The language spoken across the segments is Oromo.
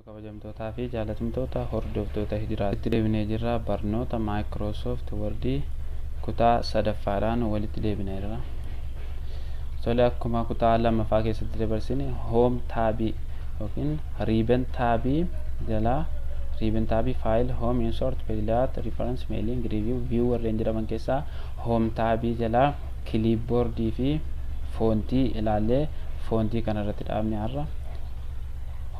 Kabajamtootaa fi jaalatamtoota hordoftoota hijiraatti deebinee jirra. Barnoota Microsoft Word kutaa sadaffaadhaan walitti deebineerra. Tole, akkuma kutaa lammaffaa keessatti dabarsine home taabii yookiin ribbon taabii jalaa ribbon taabii file, home, insert, page layout, reference, mailing, review, view warreen jedhaman keessaa home taabii jalaa clipboardii fi foontii ilaallee foontii kanarratti dhaabne har'a.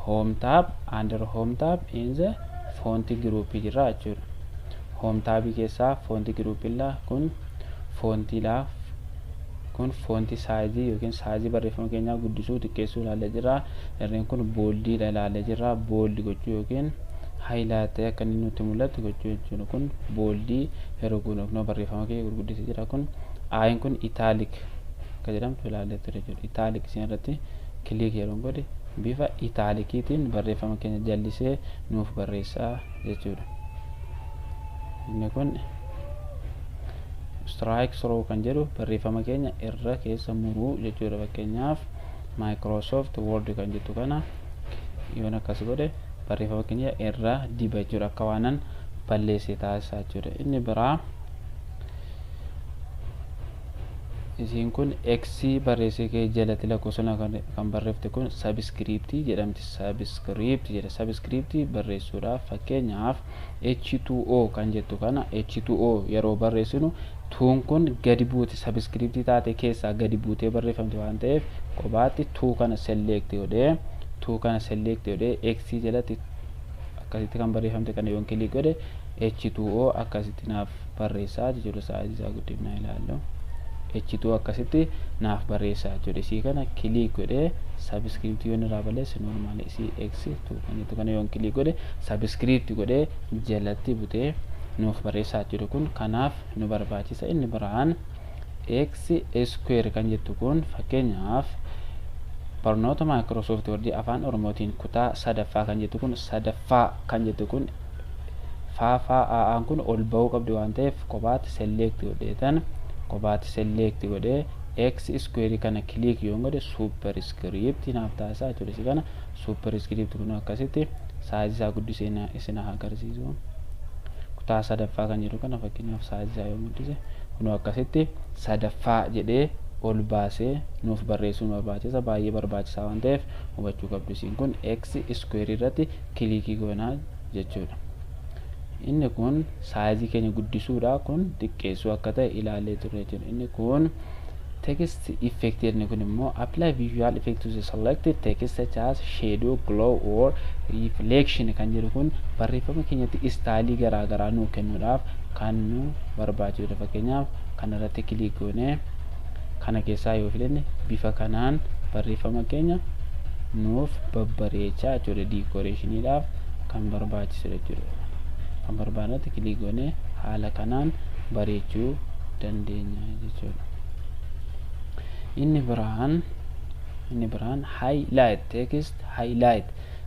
Home tab, under home tab in the font group jira jechuudha. Home tab keessaa font group illa kun foontiidha. Kun foontii saayizii yookiin saayizii barreeffama keenyaa guddisuu xiqqeessuu ilaallee jira. Warreen kun booldiidha ilaallee jira. Booldi gochuu yookiin haayilaayit akka inni nutti mul'atu gochuu jechuudha. Kun booldii yeroo goonu barreeffama keenya gurguddisee jira. Kun aayin kun itaalic akka jedhamtu ilaallee ture jechuudha. Itaalic isin irratti click yeroo godhe bifa itaalikiitiin barreeffama keenya jallisee nuuf barreessaa jechuudha. Inni kun strike through kan jedhu barreeffama keenya irra keessa muruu jechuudha. Fakkeenyaaf Microsoft Word kan jettu kana yoon akkas godhe barreeffama keenya irra diba jechuudha. Akka waanan balleesse taasisaa jechuudha. Inni biraa isiin kun X barreessee kee jalatti lakkoofsa kan barreeffte kun sabiskiriiptii jedhamti. Sabiskiriiptii jedha. Sabiskiriiptii barreessuudhaaf fakkeenyaaf H2O kan jettu kana H2O yeroo barreessinu tuun kun gadi buute sabiskiriiptii taate keessaa gadi buutee barreeffamte waan ta'eef kophaatti tuu kana select godhee tuu kana select godhee X jalatti akkasitti kan barreeffamte kana yoon kilik godhe H2O akkasitti naaf barreessaa jechuudha. Saayizii isaa guddifnaa ilaallu. H2 akkasitti naaf barreessaa jechuudha. Isii kana kilik godhee sabiskiriiptii yoon irraa balleesse normaali isii X2 kan jettu kana yoon kilik godhe sabiskiriiptii godhee jalatti butee nuuf barreessaa jechuudha. Kun kanaaf nu barbaachisa. Inni biraan X square kan jettu kun fakkeenyaaf barnoota Microsoft Word afaan Oromootiin kutaa sadaffaa kan jettu kun sadaffaa kan jettu kun faafaa aa'aan kun ol ba'uu qabdi waan ta'eef kophaatti select godheetan kophaatti select godhee X square kana click yoon godhe superscript naaf taasisaa jechuudha. Isii kana superscript kun akkasitti saayizii isaa guddisee isin haa agarsiisu. Kutaa sadaffaa kan jedhu kana fakkeenyaaf saayizii isaa yoo guddise kun akkasitti sadaffaa jedhee ol baasee nuuf barreessuun barbaachisa. Baay'ee barbaachisaa waan ta'eef hubachuu qabdu. Isiin kun X square irratti kilikii goonaa jechuudha. Inni kun saayizii keenya guddisuudha. Kun xiqqeessuu akka ta'e ilaallee turre jechuudha. Inni kun text effect inni kun immoo apply visual effect to the selected text such as shadow, glow or reflection kan jedhu kun barreeffama keenyatti istaayilii garaagaraa nuu kennuudhaaf kan nu barbaachisudha. Fakkeenyaaf kanarratti kilik goonee kana keessaa yoo filanne bifa kanaan barreeffama keenya nuuf babbareechaa jechuudha. Diikoreeshiniidhaaf kan barbaachisudha jechuudha. Kan barbaadnetti kilik goonee haala kanaan bareechuu dandeenya jechuudha. Inni biraan highlight text highlight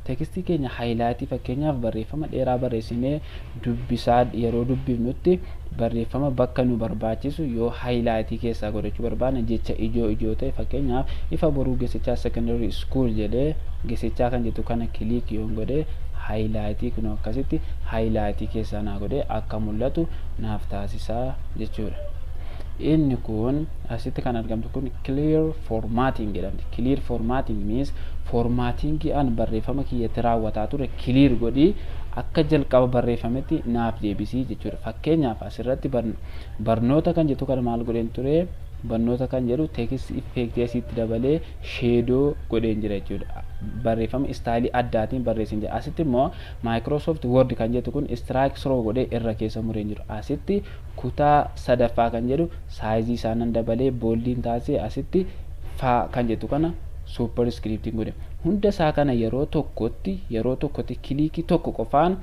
tekstii keenya highlightii fakkeenyaaf barreeffama dheeraa barreessinee dubbisaa yeroo dubbifnutti barreeffama bakka nu barbaachisu yoo highlightii keessaa godhachuu barbaanne jecha ijoo ijoo ta'e fakkeenyaaf ifa boruu geessichaa secondary school jedhee geessichaa kan jettu kana kilik yoon godhee highlightii kun akkasitti highlightii keessaa naa godhee akka mul'atu naaf taasisaa jechuudha. Inni kun asitti kan argamtu kun clear formatting jedhamti. Clear formatting means formattingii an barreeffama kiyyatti raawwataa ture clear godhii akka jalqaba barreeffametti naaf deebisii jechuudha. Fakkeenyaaf asirratti barnoota kan jettu kana maal godheen ture? Barnoota kan jedhu text effect asitti dabalee shadow godheen jira jechuudha. Barreeffama istaayilii addaatiin barreessin jira. Asitti immoo Microsoft Word kan jettu kun strike through godhee irra keessa mureen jiru. Asitti kutaa sadaffaa kan jedhu saayizii isaa nan dabalee booldiin taasisee asitti faa kan jettu kana superscriptiin godhe. Hunda isaa kana yeroo tokkotti kilikii tokko qofaan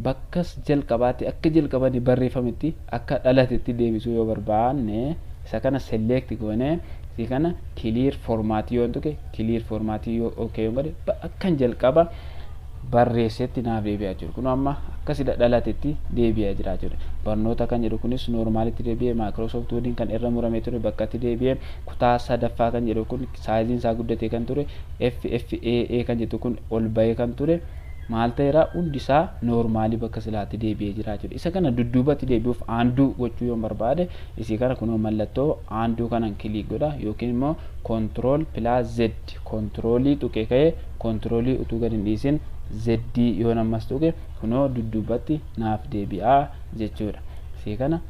bakka jalqabaatti akka jalqabanii barreeffametti akka dhalatetti deebisuu yoo barbaanne isa kana select goonee isii kana clear format yoo tuqe clear format yoo okay yoo godhe akkan jalqaba barreessetti naaf deebi'aa jiru. Kun amma akkasidha dhalatetti deebi'aa jira jechuudha. Barnoota kan jedhu kunis normaalitti deebi'ee Microsoft Wordin kan irra muramee ture bakkatti deebi'ee kutaa sadaffaa kan jedhu kun saayiziin isaa guddatee kan ture FFAA kan jettu kun ol bahee kan ture Maal ta'eera? Hundi isaa normalii bakka silaatti deebi'ee jira jechuudha. Isa kana dudduubatti deebi'uuf undo gochuu yoo barbaade, isii kana kunoo mallattoo undo kanan click godha, yookiin immoo control plus Z, controlii tuqee ka'ee controlii utuu gadi hin dhiisin Z yoo ammas tuqe, kunoo dudduubatti naaf deebi'aa jechuudha. Isii kana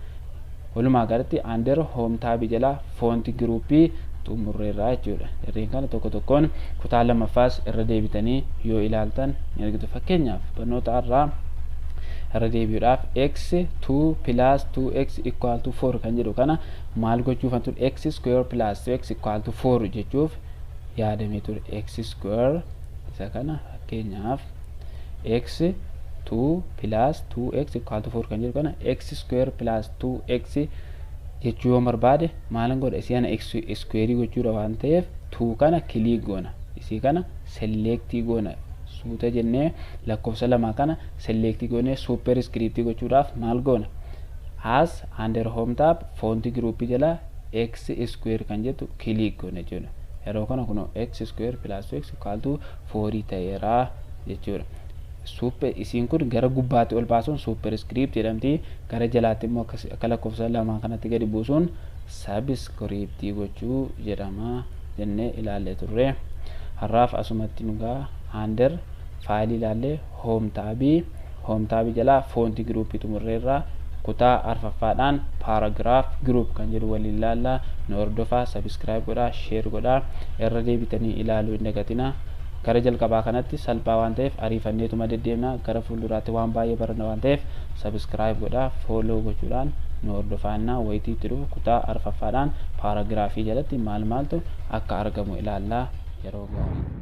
walumaa galatti under home tabii jalaa font groupii xumurreerraa jechuudha. Jarreen kana tokko tokkoon kutaa lammaffaas irra deebitanii yoo ilaaltan ni argitu. Fakkeenyaaf, barnoota irraa irra deebi'uudhaaf, x 2 plus 2x equal to 4 kan jedhu kana maal gochuufan ture? X square plus 2x equal to 4 jechuuf yaadamee ture. X square isa kana, fakkeenyaaf, x 2 plus 2x equal to 4 kan jedhu kana x square plus 2x jechuu yoo barbaade, maalan godha? Isii kana x square gochuudha waan ta'eef, 2 kana click goona, isii kana selectii goona, suuta jennee lakkoofsa lama kana selectii goonee superscriptii gochuudhaaf maal goona? As under home tab font groupii jala x square kan jettu click goona jechuudha. Yeroo kana kunoo x square plus 2x equal to 4 ta'eera jechuudha. Super isiin kun gara gubbaatti ol baasuun superscript jedhamti, gara jalaatti immoo akka lakkoofsa lamaa kanatti gadi buusuun subscriptii gochuu jedhama jennee ilaallee turre. Har'aaf asumatti nugaa under fileii ilaallee, home tabii jalaa font groupii xumurreerraa. Kutaa arfaffaadhaan paragraph group kan jedhu waliin ilaallaa. Nu hordofaa, subscribe godhaa, share godhaa, irra deebitanii ilaaluu hin dagatinaa. Gara jalqabaa kanatti salphaa waan ta'eef ariifanneetuma deddeemna. Gara fuulduraatti waan baay'ee baranna waan ta'eef, subscribe godhaa, follow gochuudhaan nu hordofaannaa. Wayitii itti dhufu kutaa arfaffaadhaan paragraphii jalatti maal maaltu akka argamu ilaallaa. Yeroo gaarii.